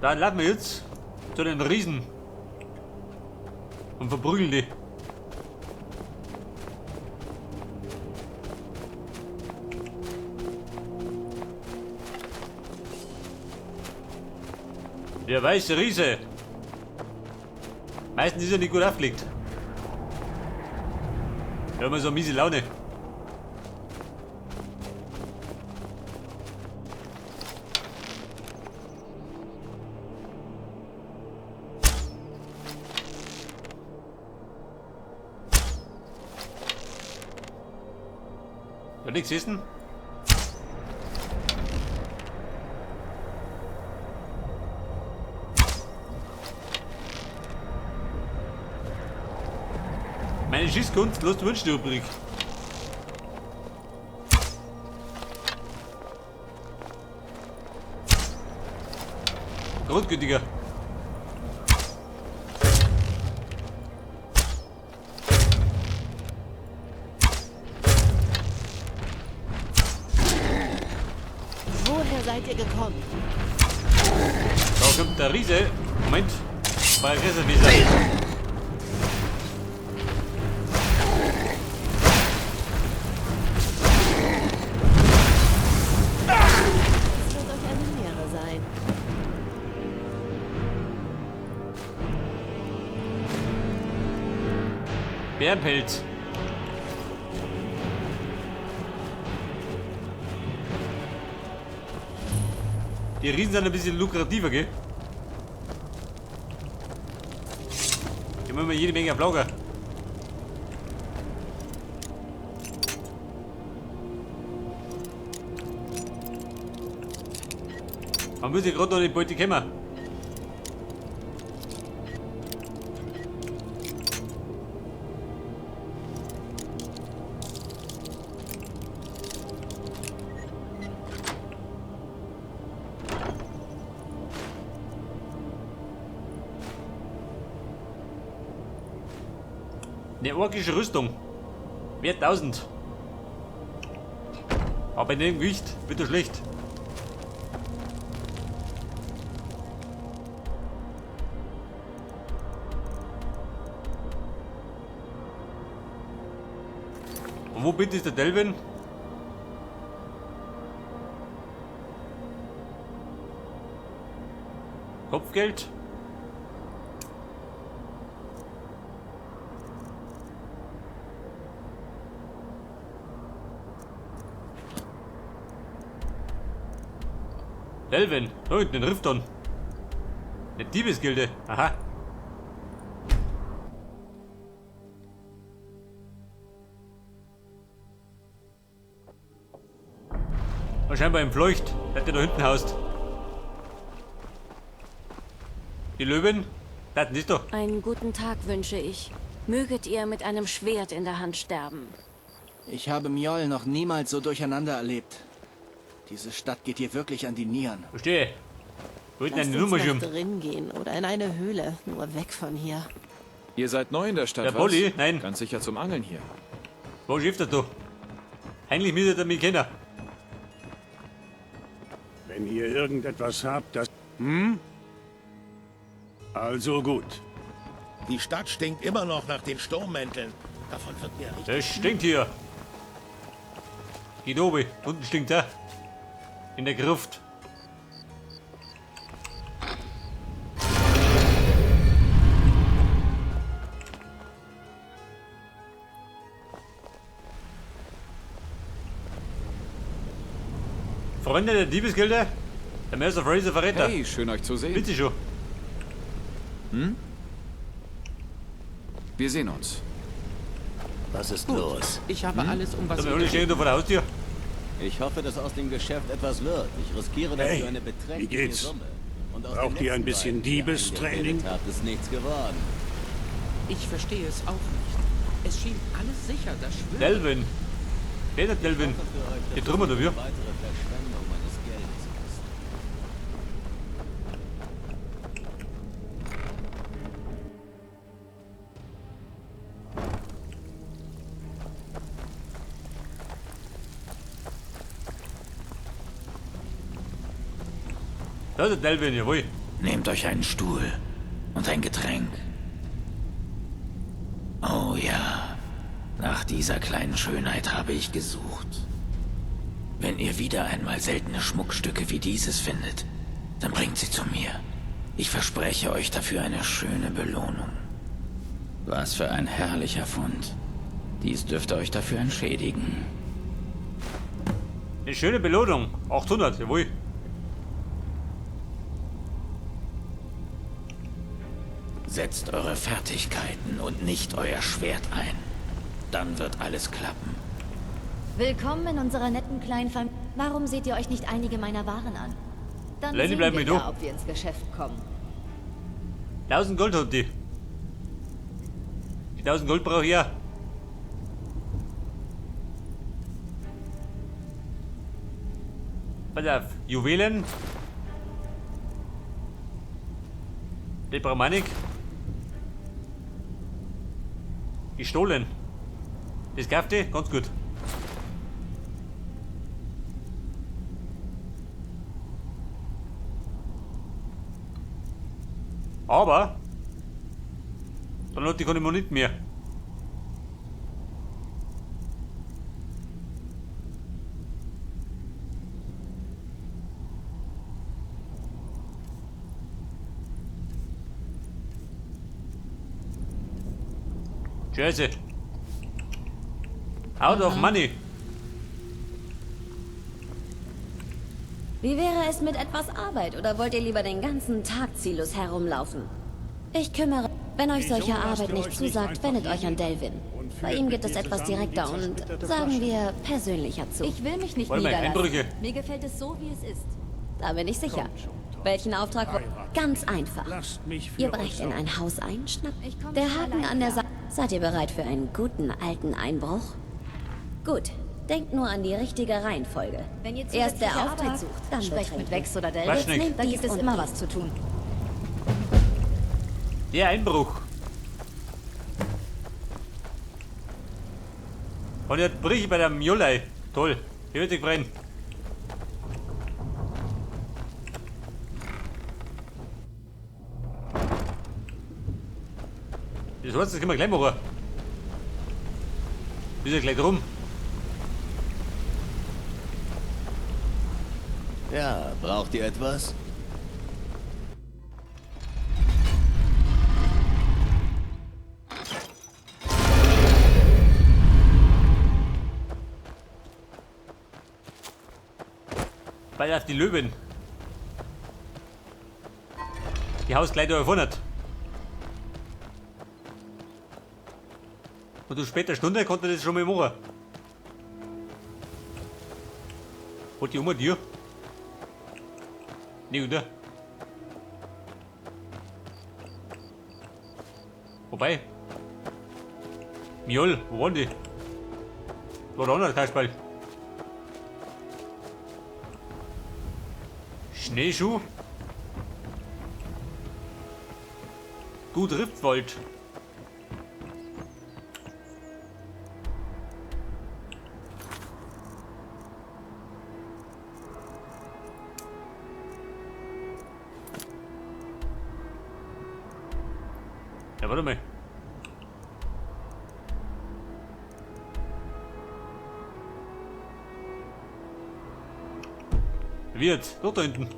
Dann laufen wir jetzt zu den Riesen und verprügeln die. Der weiße Riese. Meistens ist er nicht gut aufgelegt. Da haben wir so eine miese Laune. Ja, nichts essen. Meine Schießkunst, los Wünsch die Rubrik. Grundgütiger. Woher seid ihr gekommen? Da kommt der Riese. Moment. Bei Riesenwiese. Es wird euch eine Lehre sein. Bärenpelz. Die Riesen sind ein bisschen lukrativer, gell? Die haben immer jede Menge auf Lager. Man muss ja gerade noch die Beute kommen. Eine orkische Rüstung. Wert 1000. Aber in dem Gewicht wird er schlecht. Und wo bitte ist der Delvin? Kopfgeld? Delvin, da hinten in Rifton. Eine Diebesgilde, aha. Wahrscheinlich im Fleucht, der da hinten haust. Die Löwin? Das ist doch. Einen guten Tag wünsche ich. Möget ihr mit einem Schwert in der Hand sterben. Ich habe Mjoll noch niemals so durcheinander erlebt. Diese Stadt geht dir wirklich an die Nieren. Verstehe. Wollten Lasst eine uns Nummer nach schirm. drin gehen oder in eine Höhle. Nur weg von hier. Ihr seid neu in der Stadt, Der was? Polly? Nein. Ganz sicher zum Angeln hier. Wo schifft er da? Eigentlich müsste er mich kennen. Wenn ihr irgendetwas habt, das... Hm? Also gut. Die Stadt stinkt immer noch nach den Sturmmänteln. Davon wird mir richtig... Es stinkt hier. Geht oben. Unten stinkt er. In der Gruft. Freunde der Diebesgilde? Der Mercer Fraser Verräter. Hey, schön euch zu sehen. Bitte schon. Hm? Wir sehen uns. Was ist Gut. los? Ich habe alles, um was Da wir alle stehen da vor der Haustür. Ich hoffe, dass aus dem Geschäft etwas wird. Ich riskiere dafür Hey, eine wie beträchtliche geht's? Summe. Und aus Braucht den ihr ein letzten bisschen beiden, die ihr Diebestraining? eingebildet habt, ist nichts geworden. Ich verstehe es auch nicht. Es schien alles sicher, das schwöre. Delvin. Wer ist der Delvin? Ich hoffe für euch, dass Die Trümmer es dafür. eine weitere Verschwendung meines Geldes ist. Da ist der Delvin, jawohl. Nehmt euch einen Stuhl und ein Getränk. Oh ja, nach dieser kleinen Schönheit habe ich gesucht. Wenn ihr wieder einmal seltene Schmuckstücke wie dieses findet, dann bringt sie zu mir. Ich verspreche euch dafür eine schöne Belohnung. Was für ein herrlicher Fund. Dies dürfte euch dafür entschädigen. Eine schöne Belohnung. 800, jawohl. Setzt eure Fertigkeiten und nicht euer Schwert ein. Dann wird alles klappen. Willkommen in unserer netten kleinen Familie. Warum seht ihr euch nicht einige meiner Waren an? Dann Lenny, sehen bleib wir mit ja, du. ob wir ins Geschäft kommen. 1000 Gold hat die. Die 1000 Gold brauche ich ja. Pass auf, Juwelen. Die brauchen wir nicht. Gestohlen. Das kauft die, ganz gut. Aber dann hat die keine Monit mehr. Scheiße. Out of money. Wie wäre es mit etwas Arbeit oder wollt ihr lieber den ganzen Tag ziellos herumlaufen? Ich kümmere... Wenn euch Wieso solche lasst Arbeit ihr nicht euch nicht zusagt, einfach wendet euch an hingeben Delvin. und Bei führt ihm mit geht es mir etwas zusammen die direkter und, zersplitterte sagen Flasche? wir, persönlicher zu. Ich will mich nicht Warte mal, niederlassen. Einbrüche. Mir gefällt es so, wie es ist. Da bin ich sicher. Kommt schon, Tom. Welchen Auftrag... Heiratet Ganz mich. einfach. Lasst mich für Ihr euch brecht in sorgen. ein Haus ein, schnappt... Ich komm Der schon Haken allein an der klar. Sache... Seid ihr bereit für einen guten alten Einbruch? Gut. Denkt nur an die richtige Reihenfolge. Wenn ihr Erst der zusätzliche Auftrag, Arbeit sucht, dann sprecht mit betrinken. Vex oder Delvin. Quatsch nicht. Nehmt Da dies gibt es und immer dies. was zu tun. Der Einbruch. Und jetzt brich ich bei der Mjolei. Toll. Hier wird sich brennen. Das heißt, das können wir gleich machen. Ist ja gleich drum. Ja, braucht ihr etwas? Bald auf die Löwen. Die Haus gleich da 100. Und zu später Stunde konnte das schon mal machen. Holt die Oma dir? Nee, oder? Wobei. Mjol, wo waren die? War der andere Kasperl? Schneeschuh? Gut Riftwald. Ja, warte mal. Wird, dort da hinten.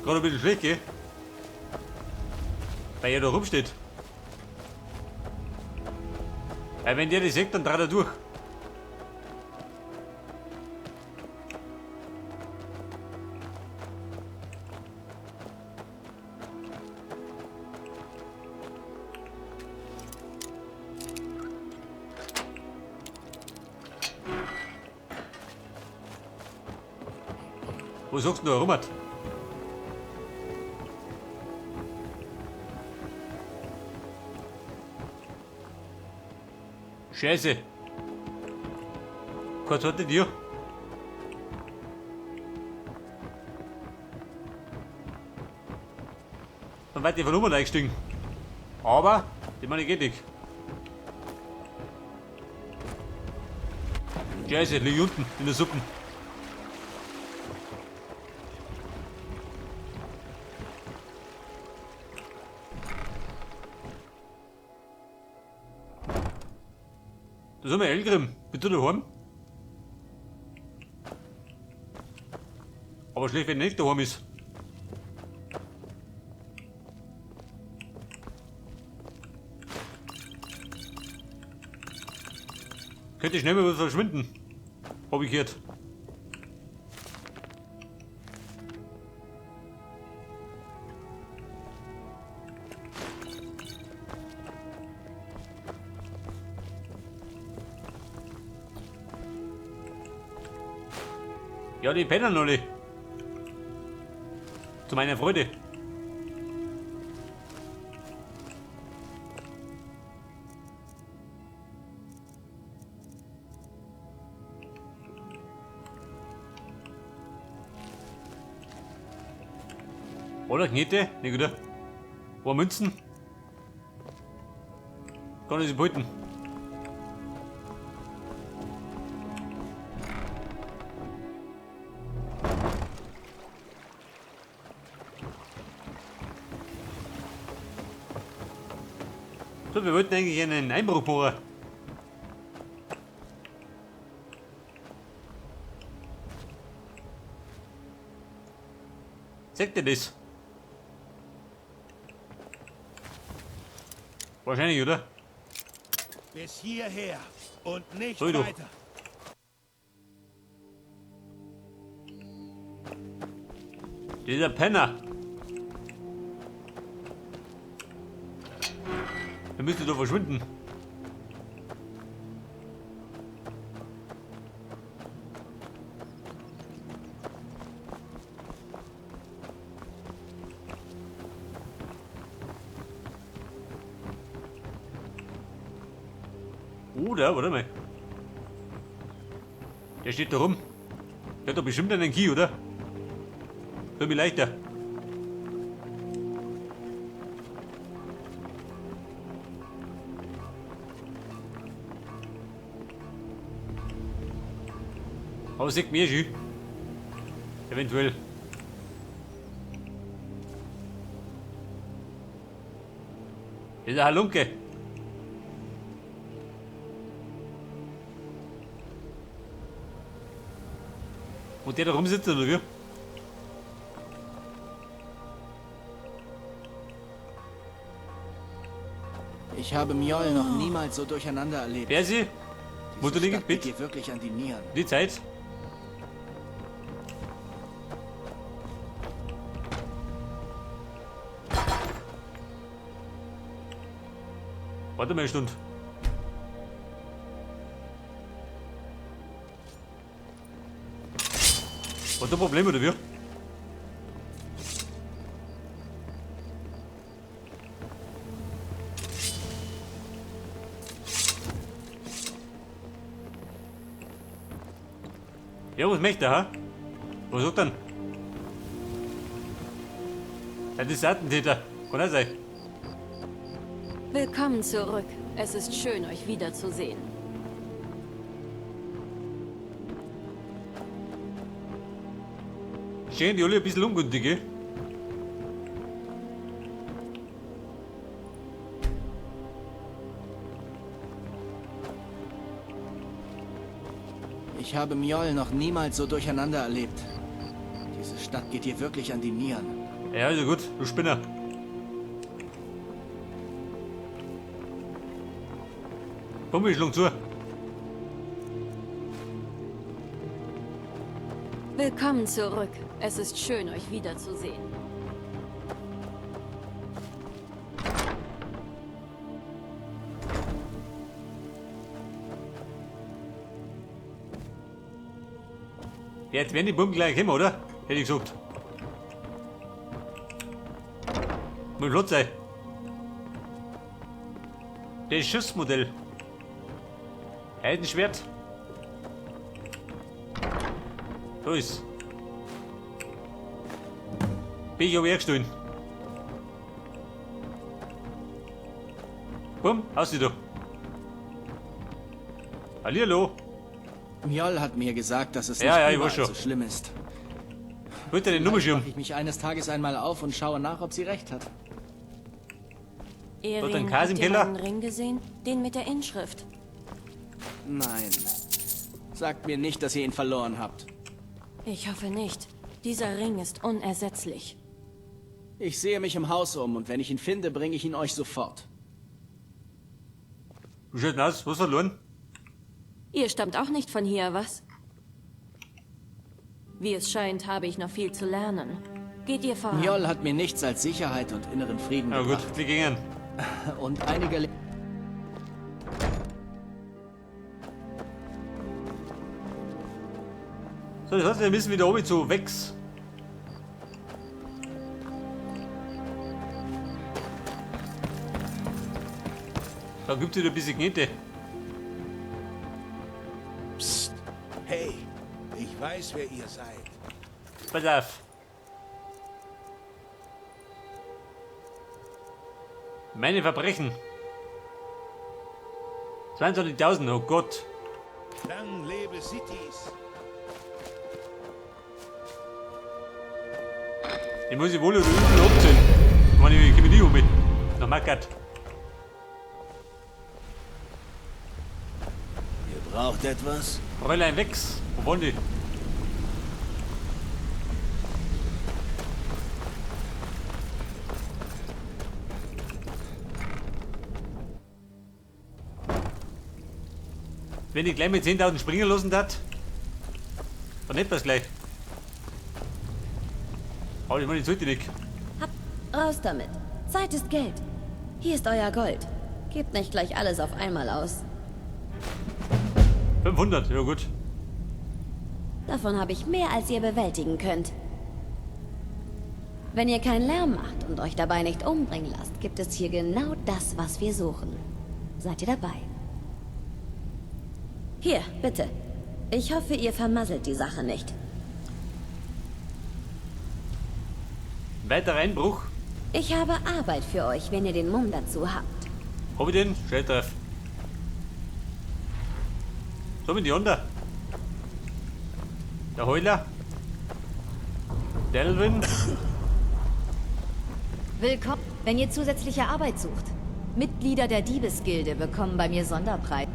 Gerade ein bisschen schlecht, gell? Weil er da rumsteht. Weil wenn der das sieht, dann dreht er durch. Wo sagst du da rum? Scheiße. Kurz hatte dir. Dann weit die von oben eingestiegen. Aber, die meine geht nicht. Scheiße, lieg unten in der Suppe. Da sind wir, Elgrim. Bist du daheim? Aber schlecht, wenn er nicht daheim ist. Könnte schnell mal was verschwinden. Hab ich gehört. Ja, die pennen alle. Zu meiner Freude. Oder Knete? Ne, gut. Paar Münzen. Kann ich sie behalten. So, wir wollten eigentlich einen Einbruch machen. Sagt ihr das? Wahrscheinlich, oder? Bis hierher und nicht So, du. weiter. Dieser Penner. Der müsste doch verschwinden. Oder, warte mal. Der steht da rum. Der hat doch bestimmt einen Key, oder? Für mich leichter. Aber sieht mir schon. Eventuell. Das ist ein Halunke. Und der da rumsitzt, oder wie? Ich habe Mjoll noch niemals so durcheinander erlebt. Wer sie? Wo du liegst, Stadt geht bitte. dir wirklich an die Nieren. Die Zeit. Warte mal eine Stunde. Hat der Problem oder wie? Ja, was möchte er, ha? Was sagt er denn? Das ist Attentäter. Kann er sein. Willkommen zurück. Es ist schön, euch wiederzusehen. Stehen die alle ein bisschen ungünstig, gell? Ich habe Mjoll noch niemals so durcheinander erlebt. Diese Stadt geht dir wirklich an die Nieren. Ja, also gut, du Spinner. Komm, ich schlug zu. Willkommen zurück. Es ist schön, euch wiederzusehen. Ja, jetzt werden die Buben gleich kommen, oder? Hätte ich gesagt. Muss flott sein. Das Schiffsmodell. Eisenschwert. Da ist. Bin ich aber hergestellt. Bumm, aus da. Hallihallo. Mjoll hat mir gesagt, dass es Ja, nicht ja, ich überall weiß schon. so schlimm ist. Bitte den Nummerschirm. Wache ich mich eines Tages einmal auf und schaue nach, ob sie recht hat. Dort ein Erin, Kas im habt ihr Keller? meinen Ring gesehen? Den mit der Inschrift. Nein. Sagt mir nicht, dass ihr ihn verloren habt. Ich hoffe nicht. Dieser Ring ist unersetzlich. Ich sehe mich im Haus um und wenn ich ihn finde, bringe ich ihn euch sofort. Wie schaut denn aus? Was verloren? Ihr stammt auch nicht von hier, was? Wie es scheint, habe ich noch viel zu lernen. Geht ihr voran? Mjoll hat mir nichts als Sicherheit und inneren Frieden Na gut, gebracht. wir gingen. Und einige... So, das heißt, wir müssen wieder oben zu Wex. Da gibt es wieder ein bisschen Knete. Psst. Hey, ich weiß, wer ihr seid. Pass auf. Meine Verbrechen. 22.000, oh Gott. Lang lebe Cities. Den muss ich wohl oder übel abziehen. Ich meine, ich komme nicht um. Nach Mackert. Ihr braucht etwas? Fräulein Wex, wo wollen die? Wenn ich gleich mit 10.000 springen lassen hat, dann hätten wir's gleich. Aber ich meine, ich sollte nicht. Hab raus damit. Zeit ist Geld. Hier ist euer Gold. Gebt nicht gleich alles auf einmal aus. 500, ja gut. Davon habe ich mehr, als ihr bewältigen könnt. Wenn ihr keinen Lärm macht und euch dabei nicht umbringen lasst, gibt es hier genau das, was wir suchen. Seid ihr dabei? Hier, bitte. Ich hoffe, ihr vermasselt die Sache nicht. Weiterer Einbruch. Ich habe Arbeit für euch, wenn ihr den Mumm dazu habt. Hab ich den? Schnelltreff. So mit die Honda. Der Heuler. Delvin. Willkommen, wenn ihr zusätzliche Arbeit sucht. Mitglieder der Diebesgilde bekommen bei mir Sonderpreise.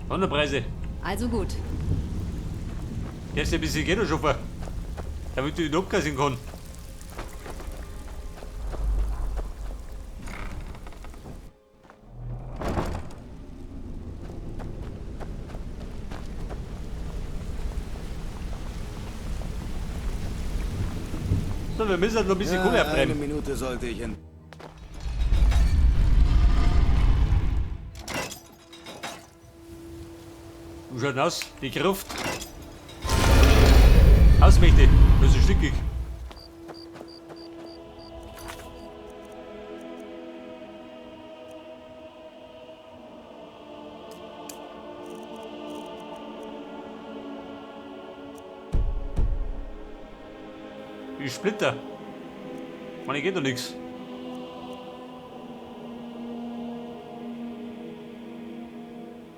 Sonderpreise. Also gut. Der ist ja ein bisschen Ghetto-Chauffeur. Damit du den abkassieren kann. So, wir müssen halt noch ein bisschen Ja, Kohle eine abbrennen. Minute sollte ich in... Wie schaut denn aus? Die Gruft. Hausmächte, das ist stickig. Die Splitter. Man, hier geht doch nix.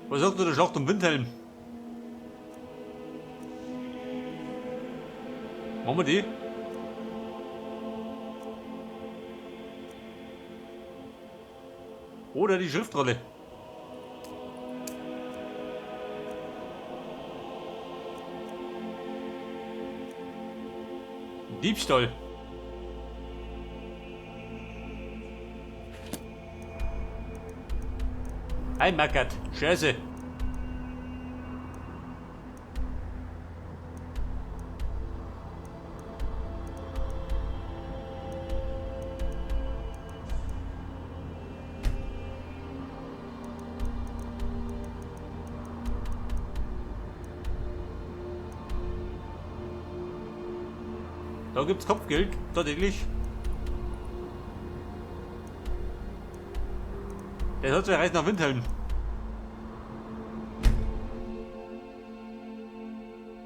Was sagt denn der Schlacht um Windhelm? Machen wir die? Oder die Schriftrolle. Diebstahl. Ein Mackert. Scheiße. Da gibt's Kopfgeld, tatsächlich. Der soll zur Reise nach Windhelm.